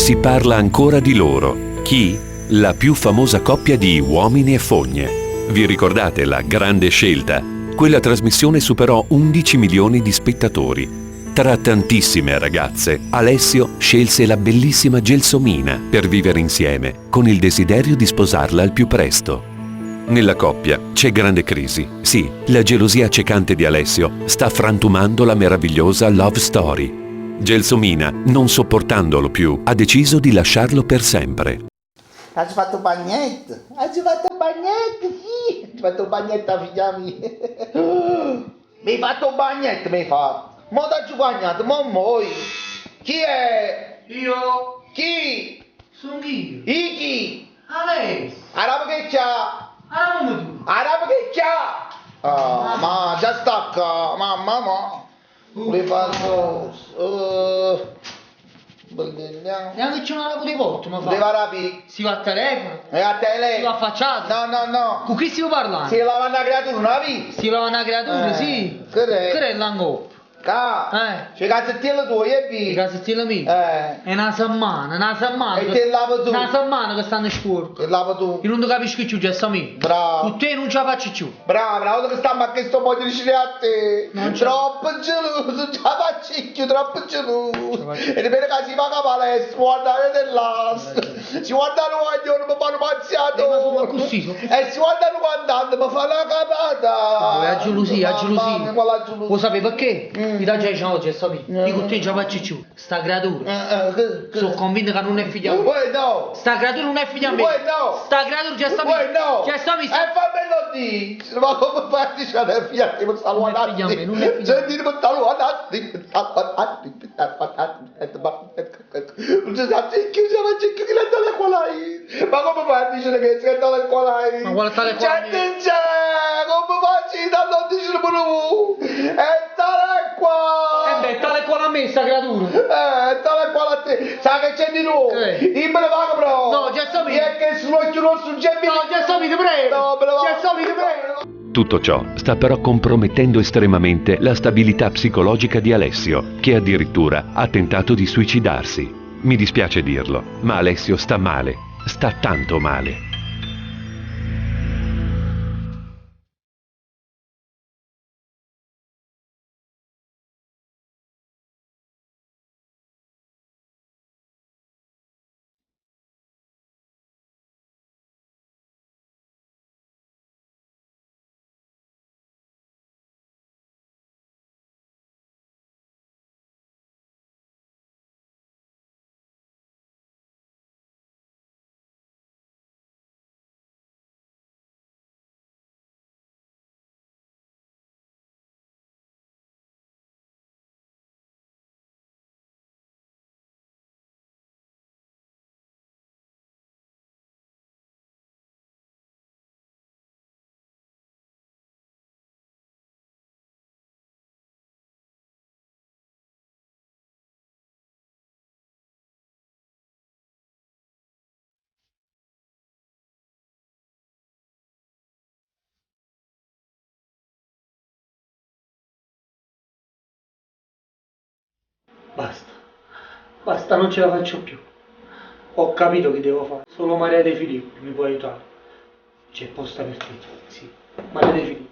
Si parla ancora di loro. Chi? La più famosa coppia di uomini e fogne. Vi ricordate la grande scelta? Quella trasmissione superò 11 milioni di spettatori. Tra tantissime ragazze, Alessio scelse la bellissima Gelsomina per vivere insieme, con il desiderio di sposarla al più presto. Nella coppia c'è grande crisi. Sì, la gelosia accecante di Alessio sta frantumando la meravigliosa love story. Gelsomina, non sopportandolo più, ha deciso di lasciarlo per sempre. Aggio fatto 'o bagnetto, aggio fatto 'o bagnetto, sì, aggio fatto 'o bagnetto 'a figlia mia. M'hê fatto 'o bagnetto, m'hê fatto. Mo t'aggio guagnato, mo mo. Chi è? Io? Chi? Songh'io. I chi? Alessio. Arape che chià. Arape tu. Arape che chià. Ah, ma già sta ccà, mamma ma. Le faccio. Bellina. Neanche c'è una di porto, ma fa. Deve arapì. Si va a telefono. E a telefono. Si va affacciato. No, no, no. Con chi stiamo parlando? Si lava una creatura, non la vedi? Si lava una creatura, Eh, sì. Che è? Che è là 'ncoppa? Ca. Eh. C'è calzettino tuo, e Il vi. casettino mio. Eh. È una sammana, una sammana. E te lavo tu. Una sammana che stanno sporco. E lavo tu. Io non ti capisco più, Gelsomina. Bravo. Con te non ce la faccio più. Bravo, una volta che stiamo a questo voglio riuscire a te. Non c'è. Troppo geloso, non ce la faccio più, troppo geloso. faccio. E dipende che si va a palestra, guardare dell'astro. Si guarda un guaglione, mi fanno pazziato. Eh, ma sono così, sono- E si guarda un andante, mi fa una capata. La gelosia, la Mamma mia, gelosia. quella gelosia. Lo sapevi perché? Mm. Mi dà già dice, no, Gelsomina. Io con te non ce la faccio più. Sta creatura. Sono convinto che non è figlia mia. Uè no! Sta creatura non è figlia mia. Uè no! Sta creatura Gelsomina. Uè no! Gelsomina. E fammelo dire! Ma come fai a dire che è figlia ti sta Non è figlia mia, non è figlia mia. Senti, mi sta guardando, mi sta guardando, mi sta guardando, non si sa chi si va chi la tale qual è? Ma come fai a dire che c'è tale qual è? Ma quale tale quale? C'è c'è, come facci da non dire pure tu? È tale qua! Eh beh, tale e quale a me sta creatura. Tale quale a te, sa che c'è di nuovo? Che? Io me ne vado però! No, Gelsomina. E è che sull'occhio rosso c'è No, Gelsomina, ti prego. No, me ne vado! Gelsomina, ti prego. Tutto ciò sta però compromettendo estremamente la stabilità psicologica di Alessio, che addirittura ha tentato di suicidarsi. Mi dispiace dirlo, ma Alessio sta male, sta tanto male. Basta, basta, non ce la faccio più. Ho capito che devo fare. Solo Maria De Filippi mi può aiutare. C'è posta per te, sì. Maria De Filippi.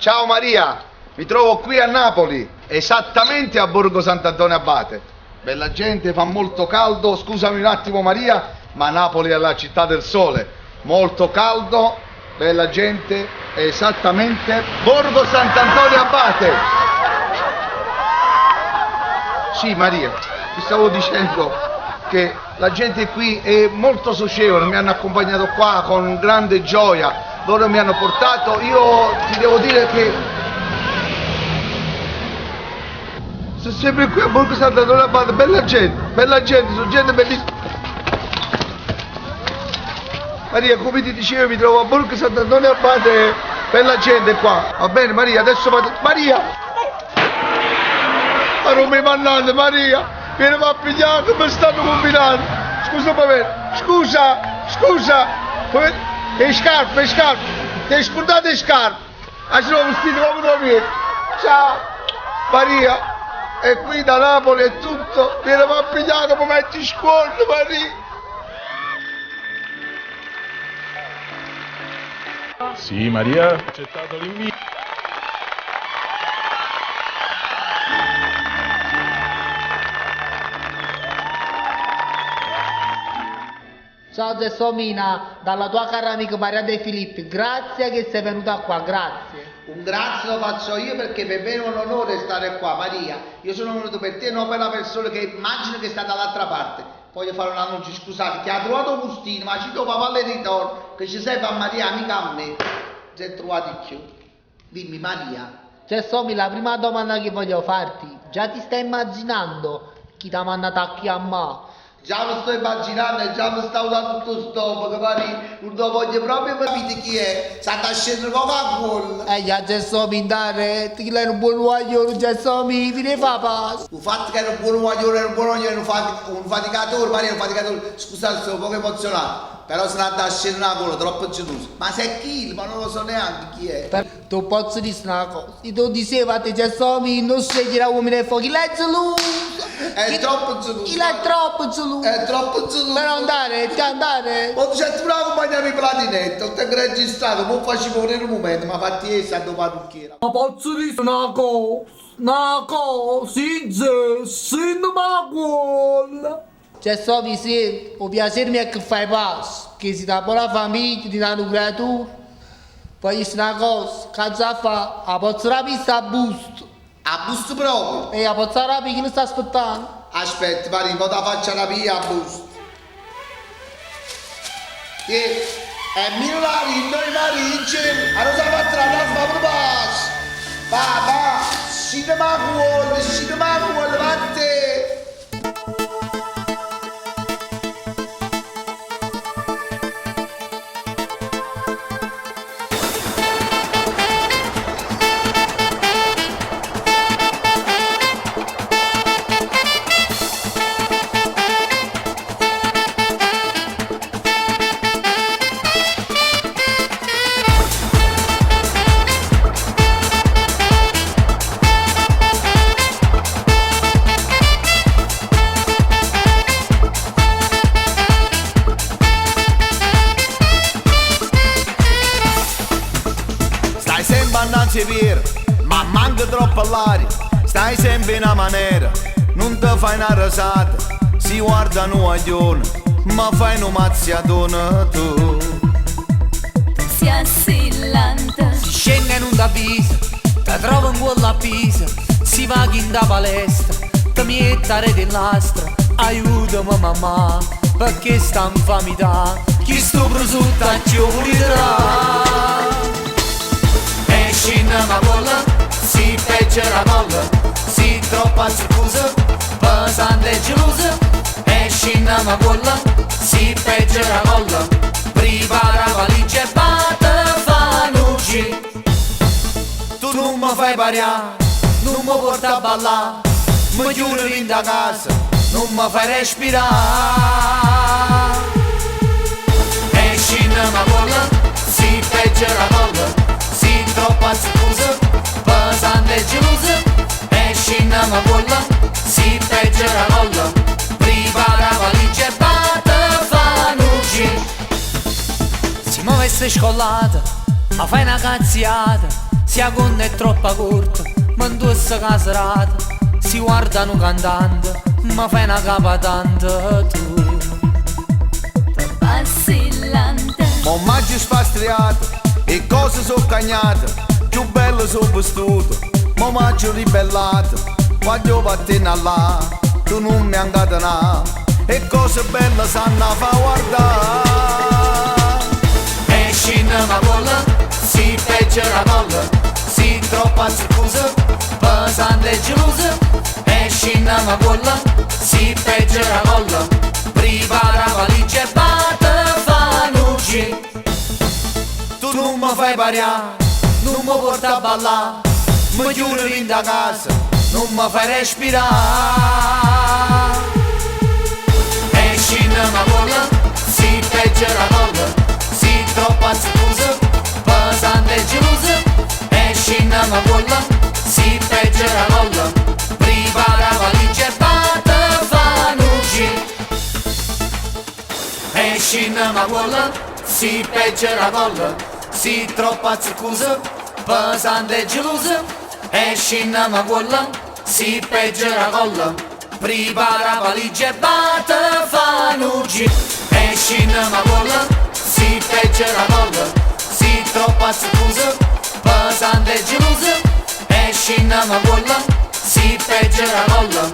Ciao Maria, mi trovo qui a Napoli, esattamente a Borgo Sant'Antonio Abate. Bella gente, fa molto caldo, scusami un attimo Maria, ma Napoli è la città del sole. Molto caldo, bella gente, esattamente Borgo Sant'Antonio Abate. Sì Maria, ti stavo dicendo che la gente qui è molto socievole, mi hanno accompagnato qua con grande gioia, loro mi hanno portato, io ti devo dire che sono sempre qui a Borgo Sant'Antonio Abate, bella gente, sono gente bellissima. Maria, come ti dicevo, mi trovo a Borgo Sant'Antonio Abate, bella gente qua. Va bene Maria, adesso vado. Maria! Ma non mi mandate Maria! Vieni a pigliare, come stanno combinando? Scusa un momento, scusa, scusa! Come... Le scarpe, le scarpe! Ti hai scordato le scarpe! Ah, sono vestito come dormire! Ciao! Maria! E qui da Napoli è tutto! Vieni a pigliare, come metti scuola, Maria! Sì, Maria ha accettato l'invito. Ciao Gelsomina, dalla tua cara amica Maria De Filippi, grazie che sei venuta qua, grazie. Un grazie lo faccio io perché per me è un onore stare qua, Maria. Io sono venuto per te, non per la persona che immagino che sta dall'altra parte. Voglio fare un annuncio, scusate, che ha trovato un bustino, ma ci devo papà le ritorno, che ci serve a Maria, mica a me. Si è trovati più. Dimmi Maria. Gelsomina, la prima domanda che voglio farti, già ti stai immaginando chi ti ha mandato a chiamare? Già mi sto immaginando e già mi sta usando tutto stomaco, Maria. Non lo voglio proprio capire chi è. Sta scendendo come a cuore. Ya Gelsomina, dai, ti lei è un buon guaglione, Gelsomina, ti ne fa passo. Il fatto che era un buon guaglione, era un buon guaglione, un faticatore, Maria, un faticatore. Scusate, sono poco emozionato. Però se ne andava a scendere una gola, troppo geloso. Ma se è chi? Ma non lo so neanche chi è. Per, tu posso dire una cosa, io ti dicevo a te Gelsomina, non scegliere uomini e fuochi, lei è geloso. È troppo geloso. Chi è troppo geloso. È troppo geloso. Per andare, ti andare. Ma c'è tu la compagnia di Platinetto, ho te registrato, non facevo vedere un momento, ma fatti essa dopo parrucchiera. Ma posso dire una cosa, sì, sì, ma quella. Gelsomina, sì, o piacermi è che fai passo, che si dà buona famiglia, ti danno creatura. Poi c'è una cosa, che già fa, la posso rapire sta busto. A busto proprio? E la posso rapire chi lo sta aspettando? Aspetta, Maria, poi la faccia rapire a busto. Che è milionario, noi Maria, in cielo, a non sa fatta la tasca, ma passo. Va, va, cinema cuore, cinema cuore, vatte. Stai sempre annanzi pier, ma manca troppo l'aria. Stai sempre in una maniera, non ti fai una risata. Si guarda un guaglione, ma fai un mazziatone tu. Si assillante. Si scende in un avviso, ti trovo in quella pisa. Si va in da palestra, ti mette a rete in lastra. Aiutami mamma, perché sta infamità. Chi sto prosciutto ci volirà. Esci in una bolla, si peggia la molla, si troppo scusa, pesante e gelosa. Esci in una bolla, si peggia la molla, prepara valigia e vada fa luci. Tu non mi fai pariare, non mi porta a ballare, mi chiudo in da casa, non mi fai respirare. Esci in una bolla, si peggia la molla, si troppo scusa, pesante e gelosa. Esci in una bolla, si peggia la molla, prepara valigia e vada fa luci. Si muove e scollata, ma fai una cazziata. Se 'a gonna è troppo corta, mi indossa la serata. Si guardano cantante, mi fai una capa tanto tu. Vacillante. Mo m'aggio sfastriato e cose sono cagnate, più bello sono vestito, mo m'aggio ribellato, voglio vattene là, tu non mi incatenà, e cose belle sanno fa guardare. Esci ma colla, si peggio la colla, si troppo scusa, pesante e gelosa. Esci ma colla, si peggio la colla, prepara la valigia e vada fa luce. Tu non mi fai pariare, non mi porta a ballare, mi chiudi in da casa, non mi fai respirare. Esci ma colla, si peggio la colla, si troppo scusa, pesante e gelosa. Esci ma colla, si peggio la colla, prepara la valigia e vada fa luce. Esci ma colla, si peggio la colla, si troppo scusa, pesante e gelosa. Esci ma colla, si peggio la colla, prepara la valigia e vada fa luce. Esci ma colla, si peggio la colla, si troppo scusa, pesante e gelosa. Esci ma colla, si peggio la colla,